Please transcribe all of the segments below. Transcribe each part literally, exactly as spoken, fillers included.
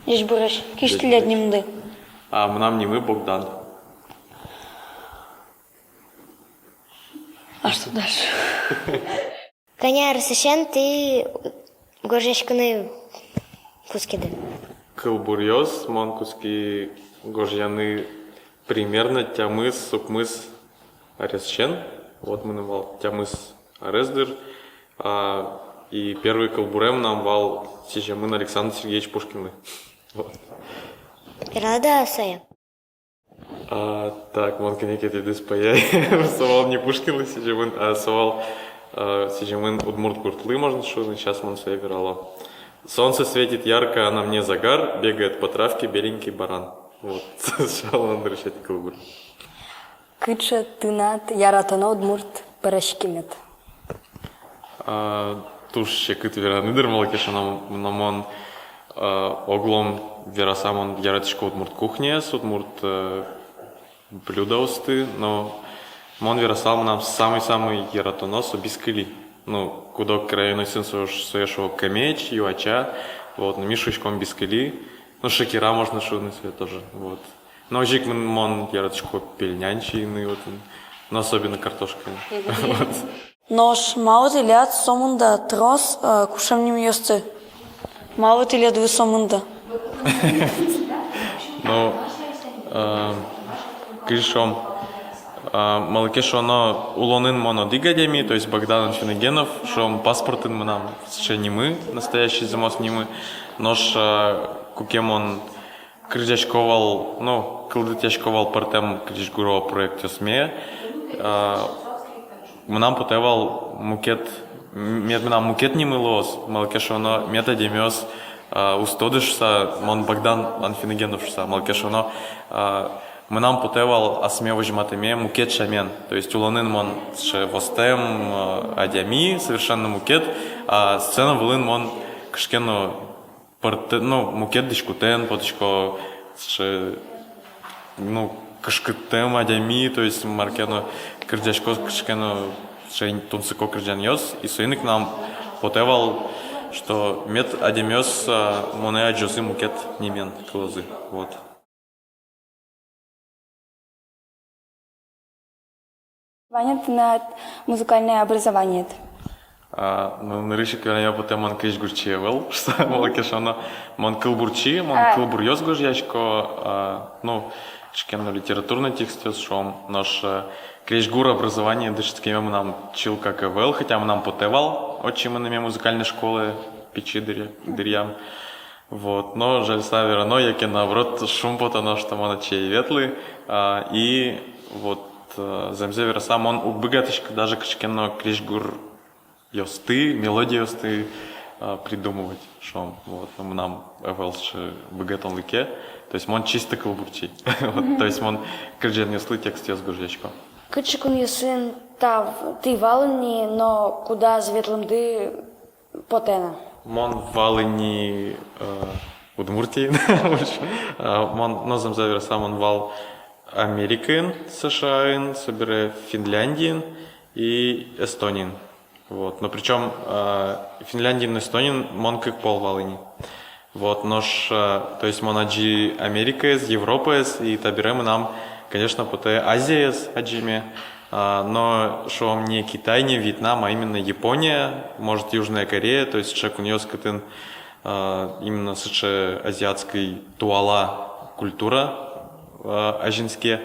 Ӟечбуресь. Кызьы тӥляд нимды? А мынам нимы Богдан. А что дальше? Кӧня аресысен тӥ гожъяськыны кутскиды? Кылбуръёс мон кутски гожъяны примерно тямыс-укмыс аресысен. Вот мыным вал тямыс арес дыр. А, и первый кылбурем мынам вал сӥземын Александр Сергеевич Пушкинлы. Вот. Вералод-а сое? А, так, мон кӧня ке тӥледыз пӧяй. Со вал не Пушкинлы сӥземын, а со вал, а, сӥземын удмурт гуртлы, можно шуыны, сейчас мон сое верало. Солнце светит ярко, а на мне загар, бегает по травке беленький баран. Вот, сыӵе вал мынам дырысетӥ кылбур. Кыӵе тынад яратоно удмурт пӧраськемед? А, туж секыт вераны дыр, малы ке шуоно, но мон, а, оглом вераса, мон яратӥсько удмурт кухняез, удмурт, э, блюдаосты, но мон верасал, мынам самый-самый яратоно со бискыли. Ну, кудог крайонъёсын со, сое шуо кемеч, юача, вот, но ми шуиськом бискыли, ну, шекера можно шуыны сое тоже, вот. Но озьы ик мон, мон яратӥсько пельнянь сиыны, вот, но особенно картошка. Вот. Нош малы тӥляд сомында трос, э, кушем нимъёсты? Малы тӥледлы сомында? Ну, э, кызьы шуом, э, малы ке шуоно, улонын мон одӥг адями, то есть Богдан Анфиногенов, шуом, паспортын мынам сыӵе нимы, настоящий зэмос нимы. Нош, э, куке мон кырӟасько вал, ну, кылдытъясько вал пӧртэм крезьгуро проектъёсме, а, мынам потэ вал мукет, м-, мед мынам мукет нимы луоз, малы ке шуоно мед адямиос, а, уз тоды шуса, мон Богдан Анфиногенов шуса, малы ке шуоно, а, мынам потэ вал асме возьматэме мукет сямен, то есть улонын мон сыӵе востэм, а, адями, совершенно мукет, а сцена вылын мон кыӵе ке но пӧртэм, ну, мукет дӥськутэн потӥсько, сыӵе, ну, кышкыттэм адями, то есть мар ке но кырӟасько, кыӵе ке но сыӵе тунсыко кырӟанъёс, и соин ик мынам потэ вал, что мед адямиос, а, монэ адӟозы мукет нимен, кылозы, вот. Вань-а тынад музыкальное образованиед? А, ну, нырысь ик вераме потэ, мон крезьгурчи ӧвӧл, что, малы ке шуоно, мон кылбурчи, мон, а, кылбуръёс гожъясько, а, ну, кыӵе ке но литературной текстъёс, шуом, нош, э, крезьгур образование дышетскеме мынам чылкак ӧвӧл, хотя мынам потэ вал отчы мыныме музыкальной школае пичи дыръя-, дыръям. Вот, но жальса верано, яке наоборот, шумпотоно, что мон отчы ӧй ветлы, а, и вот, э, зэмзэ вераса, мон уг быгатӥськы даже кыӵе ке но крезьгуръёсты, мелодиосты, а, придумывать, шуом. Вот, но мынам ӧвӧл сыӵе быгатонлыке, то есть мон чисто кылбурчи. Вот, то есть мон кырӟанъёслы текстъёс гожъясько. Кыӵе кунъёсын та, тӥ вал ини, но кудаз ветлэмды потэ на? Мон вал ини, э, Удмуртиын, э, мон, но зэмзэ вераса, мон вал Америкаын, США-ын, собере Финляндиын и Эстониын. Вот. Но причём, э, Финляндиын но Эстониын мон кык пол вал ини. Вот, нош, э, то есть мон адӟи Америкаез, Европаез, и табере мынам, конечно, потэ Азиез адӟеме, а, но, шуом, не Китай, не Вьетнам, а именно Япония, может, Южная Корея, то есть сыӵе кунъёс, кытын, а, именно сыӵе азиатской туала культура, а, азинске.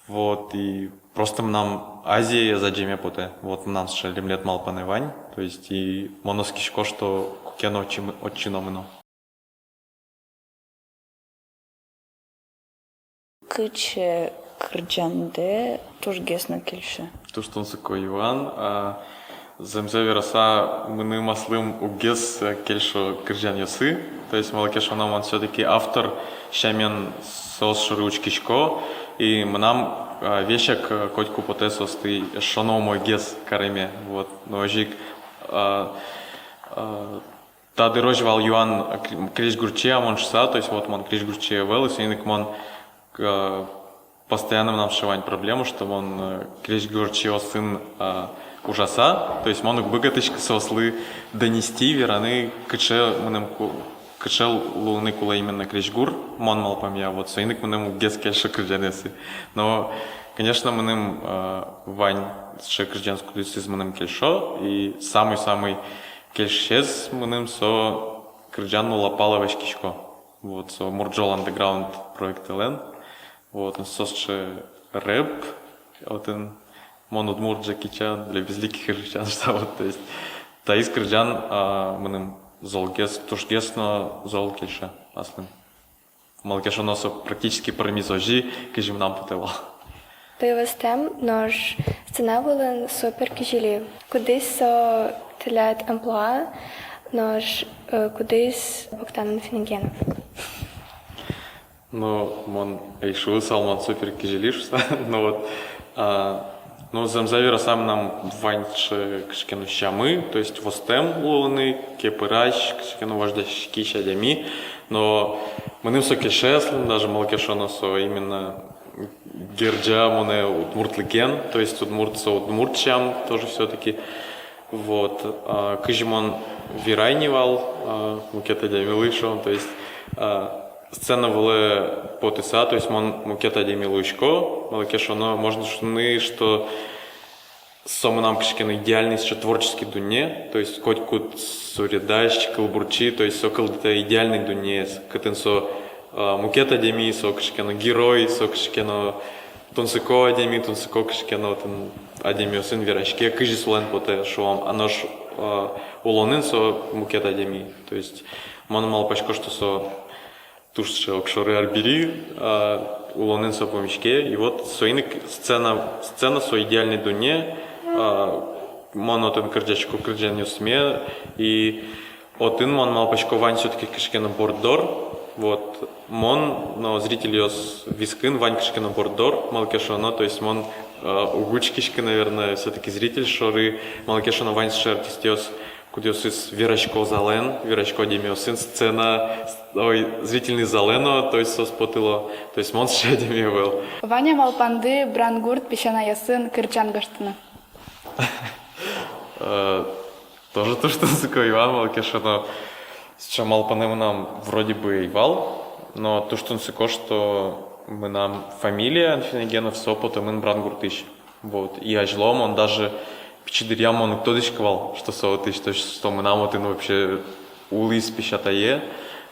Вот, и просто мынам Азиез адӟеме потэ. Вот, мынам сыӵе лемлет малпанэ вань, то есть и мон оскисько, что куке но отчы мы-, отчы но мыно. Кыӵе кырӟандэ тужгес но кельше? Туж тунсыко юан. А, зэмзэ вераса, мыным аслым уггес, э, кельшо кырӟанъёсы. То есть, малы ке шуоно, мон всё-таки автор сямен соос шоры учкисько. И мынам, а, весяк, э, котьку потэ соосты эшшо но умойгес кареме. Вот. Но озьы ик, а, а, та дырозь вал юан, а, кр-, крезьгурчи-а мон шуса, то есть вот мон крезьгурчи ӧвӧл, и соин ик мон, э, постоянно мынам сыӵе вань проблема, что мон, э, крезьгурчиосын, э, ужаса, то есть мон уг быгатӥськы соослы донести, вераны, кыӵе мыным ку-, кыӵе луыны кулэ именно крезьгур, мон малпамъя, вот, соин ик мыным уггес кельшо кырӟанъёсы. Но, конечно, мыным, э, вань сыӵе кырӟанъёс, кудъёсыз мыным кельшо, и самый-самый кельшисез мыным со кырӟан «Лапала васькисько». Вот, со «Мурӝол Андеграунд» проектэлэн. Вот, ну, со сыӵе рэп, отын «Мон удмурт Джеки Чан, лебезьлы ке кырӟан», что вот, то есть, таиз кырӟан, а, мыным золгес, тужгес но зол кельше аслым. Малы ке шуоно, со практически пӧрмиз озьы, кызьы мынам потэ вал. Тӥ востэм, нош сцена вылын супер кизили. Кудӥз со тӥляд амплуа, нош, э, кудӥз Богдан Анфиногенов? Ну, мон ӧй шуысал, мон супер кизили шуса. Ну вот, а, ну, зэмзэ вераса, мынам вань сыӵе кыӵе ке но сямы, то есть востэм луыны, кепырась, кыӵе ке но вождэськись адями. Но мыным со кельше аслым даже, малы ке шуоно, со именно герӟа монэ удмуртлыкен, то есть удмурт со удмурт сям тоже всё-таки. Вот, а, кызьы мон верай ни вал, а, мукет адямилы, шуом, то есть, а, сцена вылэ потыса, то есть мон мукет адями луисько, малы ке шуоно, можно шуыны, что со мынам кыӵе ке но идеальный сыӵе творческий дунне, то есть котькуд суредась, кылбурчи, то есть со кылдытэ идеальный дуннеез, кытын со, а, мукет адями, со кыӵе ке но герой, со кыӵе ке но тунсыко адями, тунсыко кыӵе ке но отын адямиосын вераське, кызьы солэн потэ, шуом, а нош, а, улонын со мукет адями. То есть мон малпасько, что со туж сыӵе огшоры арбери, а, улонын со пумиське. И вот соин ик сцена, сцена со идеальный дунне, а, мон отын кырӟасько кырӟанъёсме, и отын, мон малпасько, вань всё-таки кыӵе ке но борддор. Вот мон но зрительёс вискын вань кыӵе ке но борддор, малы ке шуоно, то есть мон, а, уг учкиськы, наверное, всё-таки зритель шоры, малы ке шуоно, вань сыӵе артистъёс, кудъёсыз верасько залэн, верасько адямиосын, сцена, ой, зрительный залэ но, то есть соос потыло, то есть мон сыӵе адями ӧвӧл. Вань-а малпанды Брангурт песянайёсын кырӟан гожтыны? Э, тоже туж тунсыко юан, малы ке шуоно, сыӵе малпанэ мынам вроде бы ӧй вал, но туж тунсыко, что мынам фамилия Анфиногенов, со потэмын Брангуртысь. Вот. И азьло мон даже пичи дыръям мон уг тодӥськы вал, что со отысь, то есть, что мынам отын вообще улӥз песятае.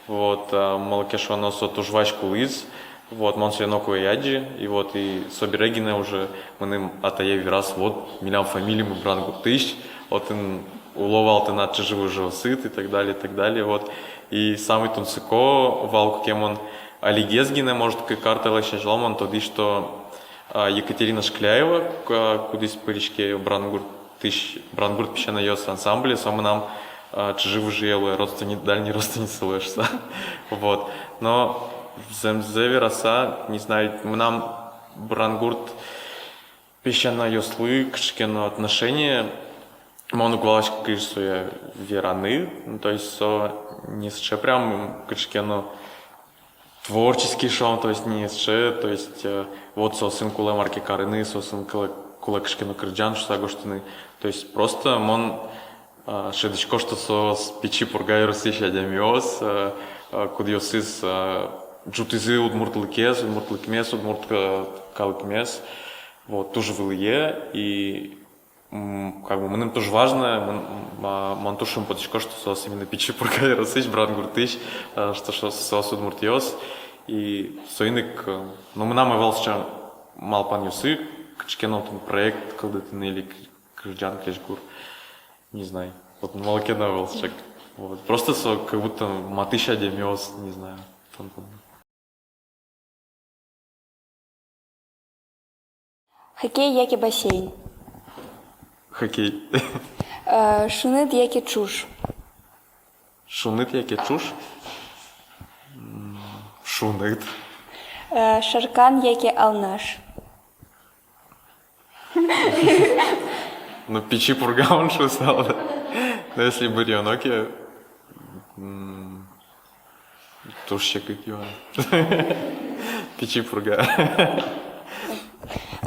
Вот, а, малы ке шуоно, со туж вазь кулӥз. Вот, мон сое ноку ӧй адӟы, и вот, и собере гинэ уже мыным атае вераз: вот, милям фамилиямы Брангуртысь, отын уло вал тынад чыжы-выжыосыд, и так далее, и так далее, вот. И самый тунсыко вал, куке мон алигес гинэ, может, кык ар талэсь азьло мон тодӥ, что, а, Екатерина Шкляева, ку-, кудӥз пыриське Брангурт тысь, Брангурт песянайёс ансамбле, со мынам, а, чыжы-выжые луэ, родственни-, дальний родственница луэ шуса. Вот. Но зэмзэ вераса, не знаю, мынам Брангурт песянайёслы кыӵе ке но отношение, мон уг валаськы, кызьы сое вераны, ну, то есть со не сыӵе прям кыӵе ке но творческий, шуом, то есть не сыӵе, то есть, э, вот соосын кулэ мар ке карыны, соосын кулэ, кулэ кыӵе ке но кырӟан шуса гожтыны. То есть просто мон, а, шӧдӥсько, что соос Пичи Пурга ёросысь адямиос, а, а, кудъёсыз, а, ӝутӥзы удмуртлыкез, удмуртлыкмес, удмурт, э, калыкмес. Вот, туж вылӥе, и М, как бы, мыным туж важно, мон, м, а, мон туж шумпотӥсько, что соос именно Пичи Пурга ёросысь, Брангуртысь, а, что, что соос удмуртъёс. И соин ик, э, ну, мынам ӧвӧл сыӵе малпанъёсы кыӵе ке но отын проект кылдытыны или к-, кырӟан, крезьгур. Не знаю. Вот, ну, малы ке но ӧвӧл сыӵе. Вот. Просто со как будто матысь адямиос, не знаю. Тон-тон. Хоккей яке бассейн? Хоккей. Э, шуныт яке ӵуж? Шуныт яке ӵуж? М, шуныт. Э, Шаркан яке Алнаш? Ну, Пичи Пурга мон шуысал, да. Но если быръёно ке, м, туж секыт юан. Пичи Пурга.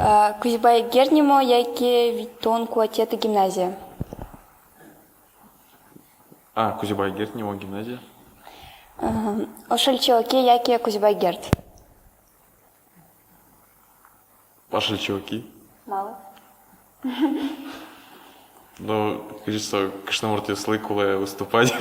А, Кузебай Герд нимо яке витьтон куатетӥ гимназия? А, Кузебай Герд нимо гимназия. Э, Ошельчи Оки яке Кузебай Герд? Ошельчи Оки. Малы? Ну, кажется, кышномуртъёслы кулэ выступать.